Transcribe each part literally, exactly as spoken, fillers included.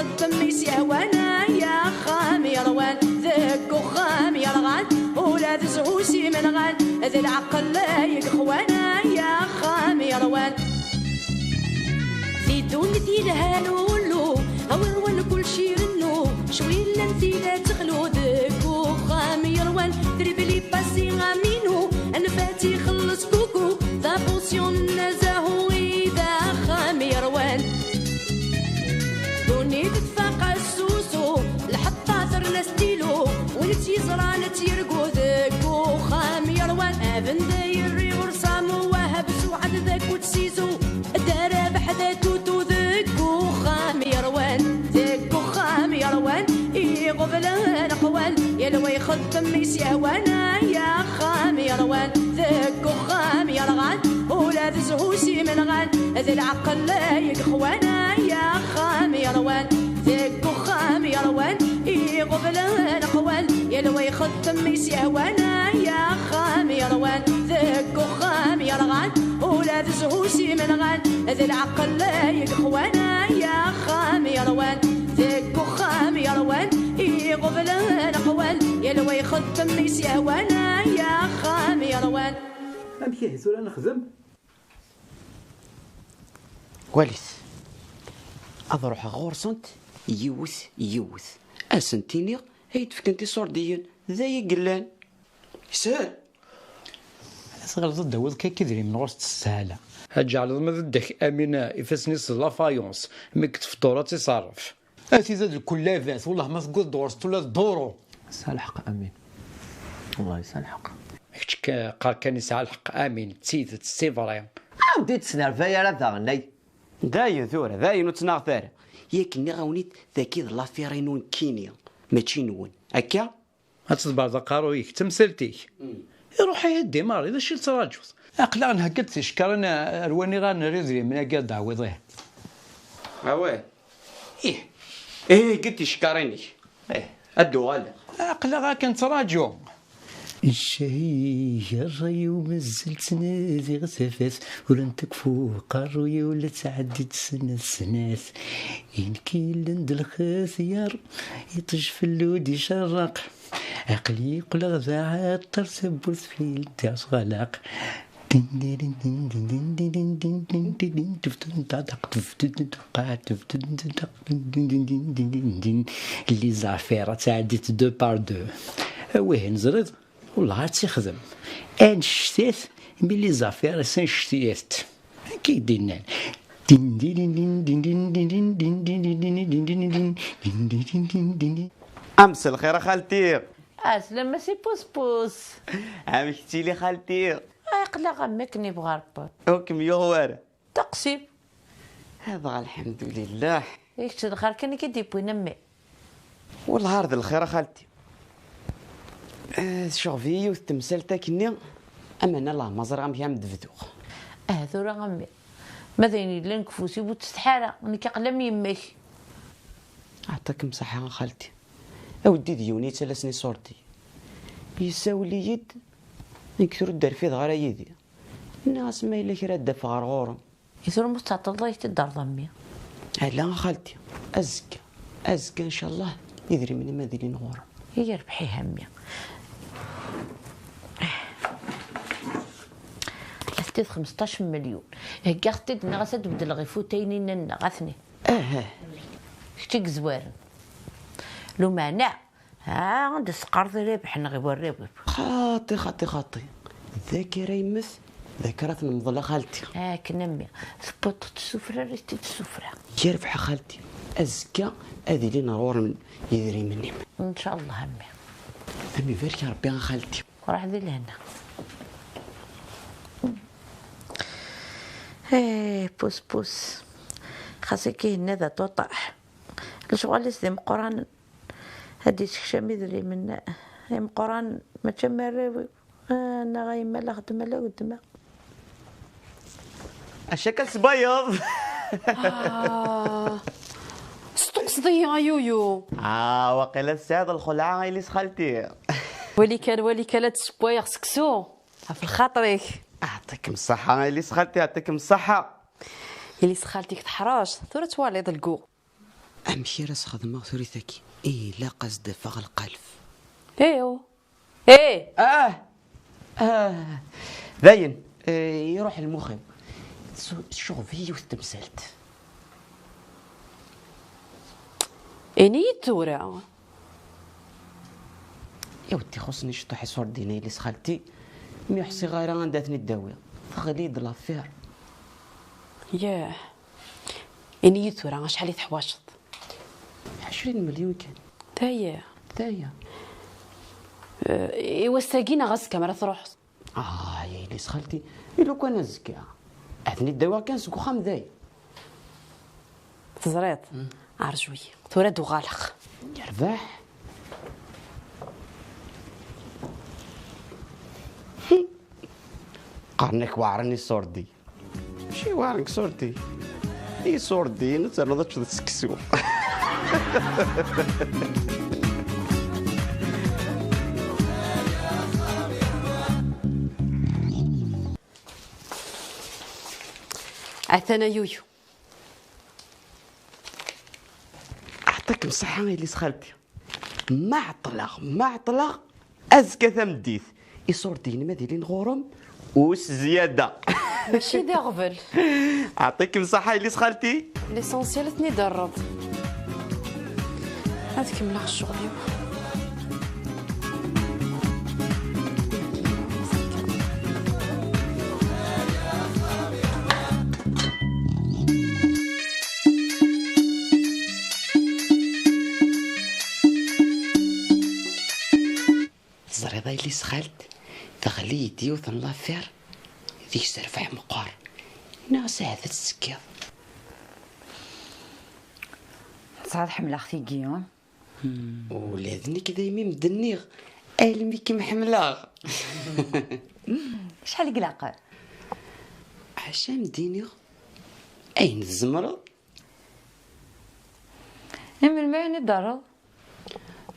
Temmis yehwan ay axxam yerwan, deg uxxam yerɣan, ula d zzhu s imenɣan, d lɛeqel ay yexwan ay axxam yerwan. Di ddunit yelhan ullu, awer wan kullec irennu, cwi llan tila texlu, deg uxxam yerwan, tribli pasi aminu, anfat ixelleṣ kuku, d apusyon n azahu i d axxam yerwan. Ddunit tfaq asusu, lḥeṭṭa terna stilu, win tt-yeẓran ad tt-yergu, deg uxxam yerwan. Aben d ayri ur samu wahab suɛad d akut sizu, d arabeḥ d atutu, deg uxxam yerwan. Deg uxxam yerwan, iɣublen aqwal, yal wa ixeddem i s-yehwan ay axxam yerwan. Deg uxxam yerɣan, ula d zzhu s imenɣan, d lɛeqel ay yexwan ay axxam yerwan. Deg uxxam yerwan, iɣublen aqwal, yal wa ixeddem i s-yehwan ay axxam yerwan. Deg uxxam yerɣan, ula d zzhu s imenɣan, d lɛeqel ay yexwan ay axxam yerwan. Deg uxxam yerwan, iɣublen aqwal, yal wa ixeddem i s-yehwan ay axxam yerwan. Amek ihi tura nexdem? Walit, ad ruḥeɣ ɣur-sent yiwet yiwet, ad sent-iniɣ ay d-fkent iṣurdiyen, d ay i yellan. Yeshel. Tɣileḍ ad d-tawiḍ kan idrimen ɣur-s s sshala. Ad tǧeɛleḍ ma d ddek Amina ifassen-is d lafayons, mi yeṭṭef dduru ad tt-iṣerref. A tida d lkullabat, wellah ma tewwiḍ-d ɣur-s ula d dduru. Tesɛa lḥeqq Amin. Wellah yesɛa lḥeqq. Kečč k-, qqar kan yesɛa lḥeqq Amin, d tidet, c'est vrai. Ur d-tt-nerva ara daɣen, ay. Dayen tura, dayen ur ttnaɣet ara. Yak nniɣ-awen-id, tagi d lafir-inu nekkini, mačči nwen. Akka? Ad tḍebbreḍ aqerruy-ik, d tamsalt-ik. Iruḥ ihi Ddi Mari, d acu i tettṛaǧuḍ? Aql-aɣ nhegga-d ticekkarin ar waniɣer nerr idrimen-agi ad d-tawiḍ, ih. Awah. Ih. Ih, hegga-d ticekkarin-ik. Ih, ad d-uɣaleɣ. Aql-aɣ akken nettṛaǧu. Ccah-ik, ṛṛay-iw mazal ttnadiɣ tafat, ur n-tekfu uqerruy-iw la ttɛeddi-d snat snat. I nekk yellan d lxetyar, iṭij fell-u d-icerreq. Aql-i qqleɣ d aɛeṭṭar, tawwurt fell-i d-tɣelleq. Les affaires ad ttɛeddit deux par deux. Awih, nezriḍ, wellah ad tt-ixdem. Annect-it, mi les affaires s annect-it. Akka i d-innan. Amselxir a xalti. Ɛeslama si Puspus. Amek tettili xalti? Ay, aql-aɣ am akken yebɣa Rebbi. Ur kem-yuɣ wara. Taqsim. Hada lḥemdulillah. I kečč d lxir kan i k-id-yewwin a mmi. Wellah ar d lxir a xalti. Eh, tecɣeb-iyi yiwet temsalt akkenni, aman Allah ma ẓriɣ amek ara m-d-bduɣ. Ah, tura a mmi. Ma d ayen yellan deg ufus-iw ur ttsetḥi ara, nekk aql-am yemma-k. Ɛṭikem ṣaḥa a xalti. Aweddi d yiwen yettalasen iṣurdi. Yessawel-iyi-d, nekk tura ur d-rfideɣ ara yid-i. Nniɣ-as ma yella kra ad d-afeɣ ɣer ɣur-m. I tura ma ur tettɛeṭṭleḍ ad ak-t-id-terreḍ a mmi? Ala a xalti, azekka, azekka ncallah idrimen-im ad ilin ɣur-m. I yerbeḥ ihi a mmi. Atenti d xmesṭac n melyun. Heggaɣ-tent-id, nniɣ-as ad d-beddleɣ ifutayen-inna-nneɣ, atni. Aha. Kečč i yezwaren. Lumeɛna, ha, ad d-tesqerḍ i Rabeḥ neɣ i warraw-im. Xaṭi, xaṭi, xaṭi. D akka ara yemmet, d akka ara t-nemḍel a xalti. Akken a mmi, tewwiḍ-t-id s ufra, rret-t-id s ufra. Yerbeḥ a xalti. Azekka ad ilin ɣur-m yidrimen-im. Ncallah a mmi. Ad m-ibarek Rebbi a xalti. Ruḥ di lehna. Eh, Puspus. Xas akka yenna d aṭuṭaḥ. Lecɣal-is d imeqqranen. Ad d-isekcam idrimen imeqqranen, mačči am warraw-iw. Ah, neɣ a yemma la xeddem ala weltma. Acu akka tesbayeḍ? Ah, tesṭuqseḍ-iyi a yuyu. Ah, waqila tesɛiḍ lxelɛa a yelli-s xalti. Wali kan, wali kan ad d-ssewwayeɣ seksu. Ɣef lxaṭer-ik. Ɛṭikem ṣṣeḥḥa a yelli-s xalti, ɛṭikem ṣṣeḥḥa. Yelli-s xalti-k teḥṛec, tura twaliḍ lgu. Amek ara s-xedmeɣ tura-agi? Ilaq ad s-d-afeɣ lqaleb. Ew. Eh! Ah! Ah! Dayen, eh, iruḥ lmux-iw. Tsu-, tcuɣeb-iyi yiwet temsalt. Ini-yi-d tura. Ya weddi, xuṣṣen iceṭṭuḥ iṣurdiyen a yelli-s xalti, mi ur ḥṣiɣ ara anda ad ten-id-awiɣ. Teɣli-d l'affaire. Yah. Ini-yi-d tura, acḥal i teḥwajeḍ? Ɛecrin melyun kan. Daya. Daya. Eh, i wass-agi neɣ azekka mi ara truḥeḍ? Ah, ya yelli-s xalti, i lukan azekka, ad ten-id-awiɣ kan seg uxxam daya. Teẓriḍ? Hmm. Rju-yi, tura ad uɣaleɣ. Yerbeḥ. Qqaren-ak weɛren iṣurdi. Mačči weɛren iṣurdi. Iṣurdiyen ad ternuḍ ad teččeḍ seksu. Atan a yuyu. Ɛṭikem ṣṣeḥḥa a yelli-s xalti. Ma ɛeṭṭleɣ, ma ɛeṭṭleɣ, azekka tameddit, iṣurdiyen-im ad ilin ɣur-m, u s zzyada. Mačči d aɣbel. Ɛṭikem ṣṣeḥḥa a yelli-s xalti. L'essentiel ad ten-id-terreḍ. Ad kemmleɣ ccɣel-iw. Teẓriḍ a yelli-s xalt, teɣli-d yiwet n l'affaire deg-s rrbeḥ meqqer. Nniɣ-as ahat ad tettekkiḍ. Tesɛiḍ ḥemmleɣ tigi, ha? Ula d nekk daymi m-d-nniɣ almi kem-ḥemmleɣ. Acḥal i ilaq? Ɛac a m-d-iniɣ ayen tzemreḍ. I melmi ara yi-d-terreḍ?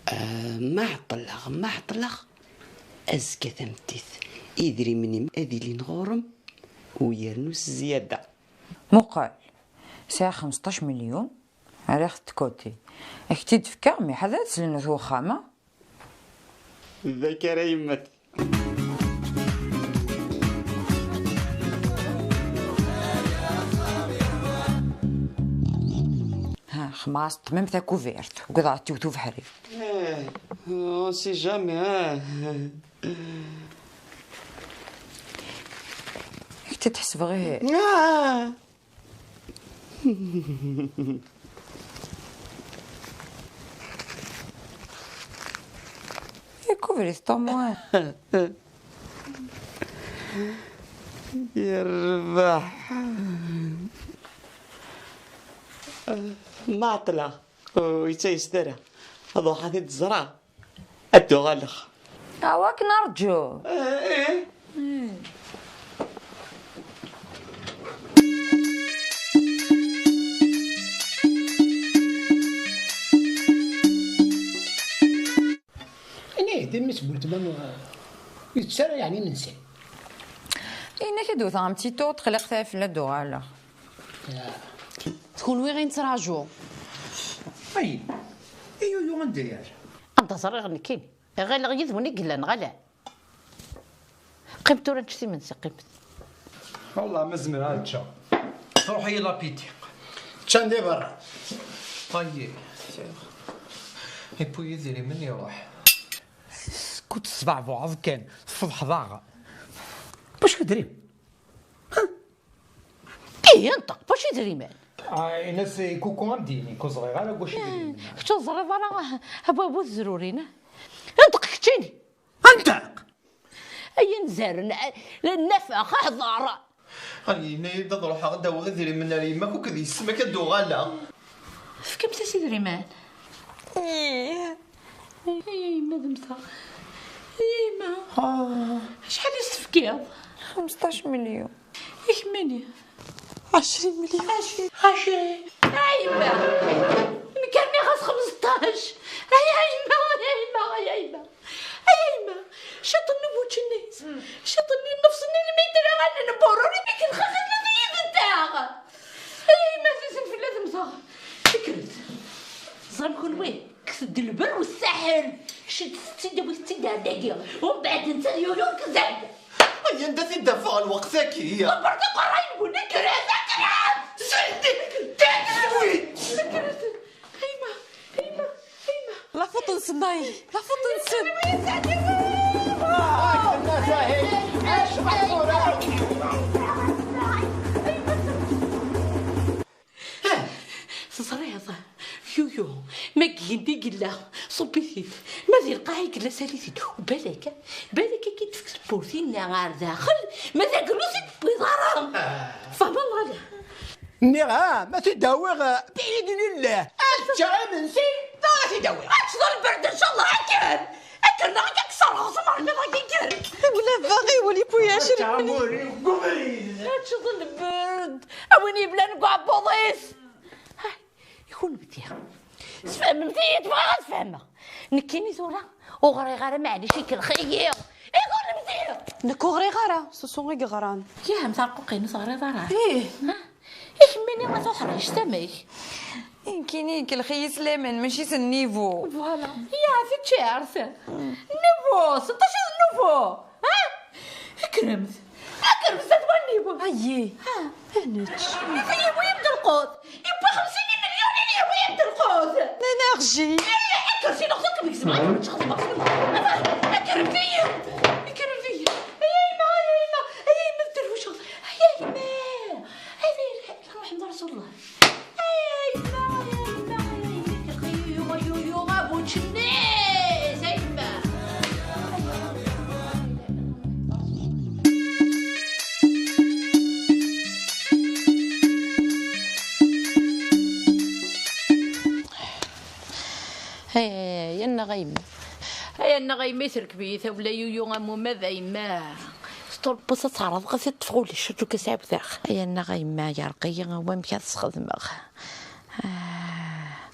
Ah, ma ɛeṭṭleɣ, ma ɛeṭṭleɣ, azekka tameddit, idrimen-im ad ilin ɣur-m, u yernu s zzyada. Muqel, sɛiɣ xmesṭac melyun, rriɣ-t d côté. Ad k-t-id-fkeɣ, mi ḥader ad tt-lnut wexxam, a? D akka ara yemmet. Ha, xmas, ṭṭmem takubert, ugadeɣ ad tiwet ubeḥri. Eh, on sait jamais, hein. Ad k-t-id-ḥesbeɣ, ihi. Ah! Ikubrit Tom, wa. Yerbeḥ. Ma ɛeṭṭleɣ, ur yettayes ara. Ad ruḥeɣ ad t-id-ẓreɣ. Ad d-uɣaleɣ. Awa, ad k-nerǧu. Eh, eh. Ini-yi-d, mmi-s n weltma, ur yettett ara yeɛni imensi? Ini-ak ad d-wteɣ amtito, ṭliqt afella ad d-uɣaleɣ. Ya. D kunwi i nettraǧu. Ay, i yuyu anda yerra? Anda ẓriɣ nekkini. Ɣileɣ yid-wen i yellan, ɣala. Qqim tura, nečč timensi, qqimet. Wallah, ma zemreɣ ad ččeɣ. Truḥ-iyi lapiti. Ččan di berra. Ayi. Yewwi idrimen, iruḥ. Skud tesbeɛbuɛeḍ kan, tfeḍḥeḍ-aɣ. Bac idrimen? Ih, nṭeq, bac idrimen? Ah, ini-as i Kuku ad m-d-yini, ur ẓriɣ ara bac idrimen. Kečč ur teẓriḍ ara a baba tezrurin. Nṭeq keččini. Anṭeq! Ay anzaren, nafex, hḍer! Ay, yenna-yi-d ad ruḥeɣ ad d-awiɣ idrimen ar yemma-k akked yessetma-k ad d-uɣaleɣ. Tefkamt-as idrimen? Ih. Ay, ay, yemma, ad mmteɣ. Ay, ay, yemma. Ah. Acḥal i s-tefkiḍ? Xmesṭac melyun. I kemmini? Ɛecrin melyun. Ɛecrin. Ɛecrin. Ay, yemma. Nekk rniɣ-as xmesṭac. Ay, ay, yemma, ay, ay, yemma, ay, ay, yemma. Ay, ay, yemma. Ciṭ n wučči-nni. Ciṭ n nnefs-nni n lmitr, allen n burur, imi k-nxax, tella yid-nteɣ. Ay, ay, yemma, azizem fell-as, mmteɣ. Kkret. Teẓram kunwi, kkes-d lberr u ssaḥel. Ced tettid awit-tt-id ar dagi, umbeɛd netta d yiwen ur k-zad. Ay, anda t-id-afeɣ lweqt-agi? Berka aqerray-nwen, kkret, kkret! Sendek, kkret! Kkret! Ayma, ayma, ayma! La faute-nsen, ay! La faute-nsen! Teẓriḍ, yuyu, ma deg yigenni i yella, ṣubb-it-id. Ma di lqaɛa i yella, sali-t-id. U balak, balak ad k-id-tefk tewwurt-inna ɣer daxel, ma d agrus i d-tewwiḍ ara. Tfehmeḍ neɣ ala? Nniɣ, ha, ma t-id-awiɣ, eh, bi'idni llah, ad ččeɣ imensi, neɣ ad t-id-awiɣ. Ad teččeḍ lberd, ncallah, akken! Akken neɣ ad k-serɣeɣ s amermiḍ-agi kan. Wala baɣi, wala ipuyac. Ad teččeḍ lberd, a win yeblan deg uɛebbuḍ-is. Ha, i kunmti, tfehmemt-iyi-d, bɣiɣ ad fehmeɣ. Nekkini tura, ur ɣriɣ ara, maɛlic, ikellex-iyi. I kunmti! Nekk ur ɣriɣ ara, s usu i yeɣran. Yah, am taɛquqin, ur teɣriḍ ara. Ih. Ha? I kemmini a tuḥrict, amek? Nekkini ikellex-iyi s laman, mačči s nnivu. Voilà. Yah, teččirt. Nnivu, seṭṭac i d nnivu. Ha? Kkremt! Kkremt, zdat wa nnivu! Ayi! Ha! Ad nečč! Netta yewwi-yam-d lqut! Yewwi xemsin imelyun i yewwi-yam-d lqut! Nana ɣji! Kkremt, i neɣ kem gzem, ɣef teččeḍ, kkremt-iyi! Kkremt-iyi! Ay yemma, ay yemma, ay yemma, tderwceɣ! Ay yemma! Ay yemma! Ay yemma! Ay yemma! Ay yemma! Ay yemma! Ay yemma! Ay, ay, ay, annaɣ a yemma. Ay, annaɣ a yemma, terkeb-iyi tawla yuyu am umad a yemma. Teṭṭulbus ad teɛreḍ ɣef iṭṭef ulac, acu ka sɛiwteɣ. Ay, annaɣ a yemma, yerq-iyi wamek ad sxedmeɣ. Ah.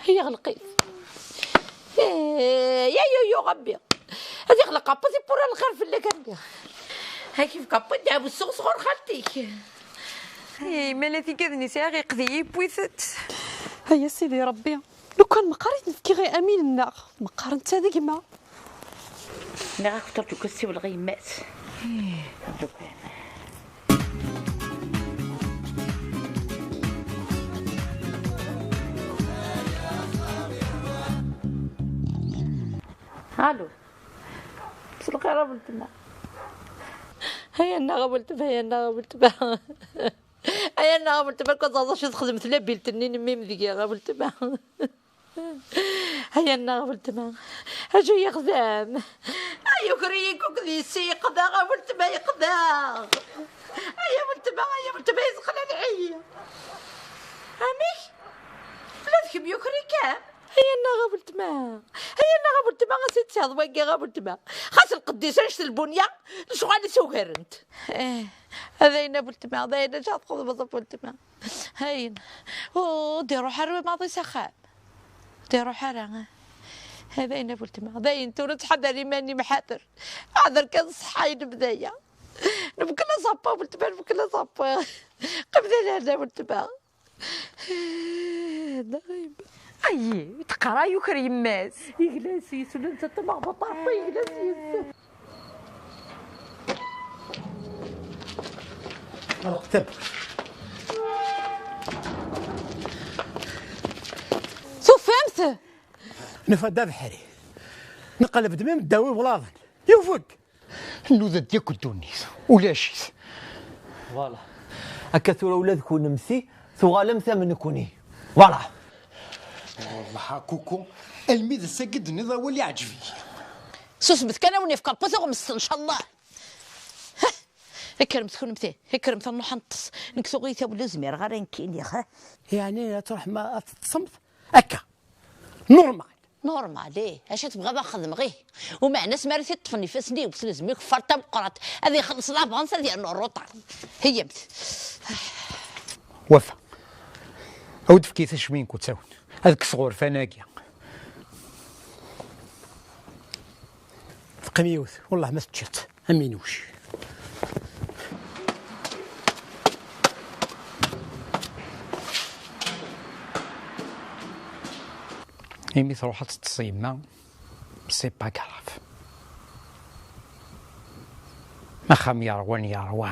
Yeɣleq-it. Eh, ya yuyu Rebbi. Ad yeɣleq aṭas i pura lxir fell-ak a Rebbi. Ad k-ifk aṭas ddeɛwessu sɣur xalti-k. Eh, ma la tigad-nni sɛiɣ iqdi yewwi-tent. Ay a Sidi Rebbi, lukan meqqar i t-nefkiɣ i Amin-nneɣ, meqqar netta d gma. Nniɣ-ak ur ttṛaǧu kan ssiwleɣ i yemma-s. Ih. Allo. Mselxir a weltma. Ay annaɣ a weltma, ay annaɣ a weltma. Ay annaɣ a weltma, kan ẓaẓ acu texdem tlabilt-nni n mmi-m deg-i a weltma. Ay annaɣ a weltma, acu yexdem? Ay yuker-iyi kuk d yessi yeqdaɣ a weltma yeqdaɣ. Ay a weltma, ay a weltma yesxelɛeḍ-iyi. Amek? Ula d kemm yuker-ikem? Ay annaɣ a weltma, ay annaɣ a weltma, a s-tesɛiḍ wagi a weltma. Xas lqedd-is annect lbunya, lecɣal-is ugaren-t. Eh, d ayen a weltma, d ayen acu ad txedmeḍ a weltma. Ayen, ur d-iruḥ ara maḍi s axxam. D-iruḥ ara. D ayen a weltma, d ayen tura ttḥadar iman-im ḥader. Ḥader kan ṣṣeḥḥa i lebda-ya. Nebkel aẓapu a weltma, nebkel aẓapu. Qbel lehna a weltma. Lehna a yemma. Ayi, teqqar-a yuker yemma-s. Yegla yes-s, yeslen-tt am aɣbaṭ, Ṛebbi yegla yes-s. Tufamt? Nufa-d abeḥri. Neqleb-d mi meddawi wlaḍen. Yufeg. Nuda-d yakk ddunit. Ulac-it. Voilà. Akka tura ula d kunemti tuɣalemt am nekni. Voilà. Wallah a kuku, almi d ass-agi d-tenniḍ awal iɛǧeb-iyi. Susmet kan, a wen-yefk Ṛebbi tuɣmest, ncallah. Kkremt kunemti, kkremt ad nruḥ ad neṭṭes. Nekk tuɣ-iyi tawla ur zmireɣ ara ad k-iniɣ. Yeɛni ad truḥem ad teṭṭsemt akka? Normal. Normal, ih. Acu tebɣiḍ ad xedmeɣ, ih. Umeɛna asmi ara t-id-ṭṭfen ifassen-iw, s lezmi keffar tameqqrant, ad ixelleṣ l'avance, ad yernu rruṭar. Heyyamt. Wafa. Awi-d efk-iyi tacwint-nwen. Ad kkseɣ urfan-agi. Teqqim yiwet, wellah ma teččiḍ-tt, am inuc. Imi truḥ ad teṭṭes yemma, c'est pas grave. Axxam yerwan yerwa.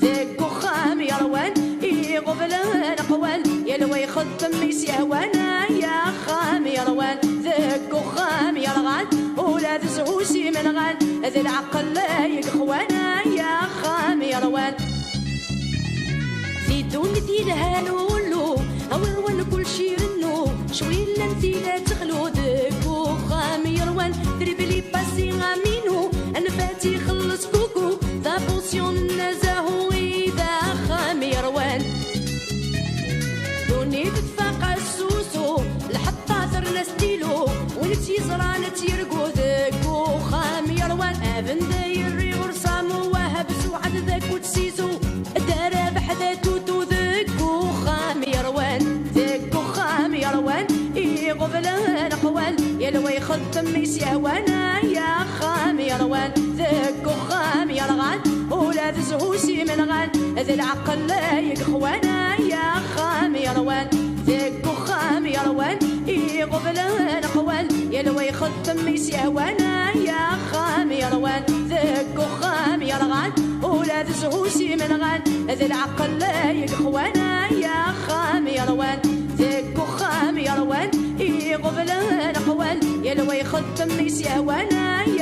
Deg uxxam yerwan, iɣublen aqwal, yal wa ixeddem i s-yehwan. Ay axxam yerwan, deg uxxam yerɣan, ula d zzhu s imenɣan, d lɛeqel ay ixwan. Ay axxam yerwan. Di ddunit yelhan ullu, awer wan kulci irennu, cwi llan tila texlu. Deg uxxam yerwan, tribli pasi aminu, anfat ixelleṣ kuku, d apusyon n azahu i d axxam yerwan. Ddunit tfaq asusu, lḥeṭṭa terna stilu, win tt-yeẓran ad tt-yergu. Deg uxxam yerwan, abendayri ur samu wahab suɛad d akut sizu, darabeḥ d atutu. Deg uxxam yerwan, deg uxxam yerwan, iɣublen aqwal, yal wa ixeddem i s-yehwan. Ay axxam yerwan, deg uxxam yerɣan, ula d zzhu s imenɣan, d lɛeqel ay ixwan. Ay axxam yerwan, deg uxxam yerwan, iɣublen aqwal, yal wa ixeddem i s-yehwan. Ay axxam yerwan, deg uxxam yerɣan, ula d zzhu s imenɣan, d lɛeqel ay ixwan. Ay axxam yerwan, deg uxxam yerwan, iɣublen aqwal, yal wa ixeddem i s-yehwan. Ay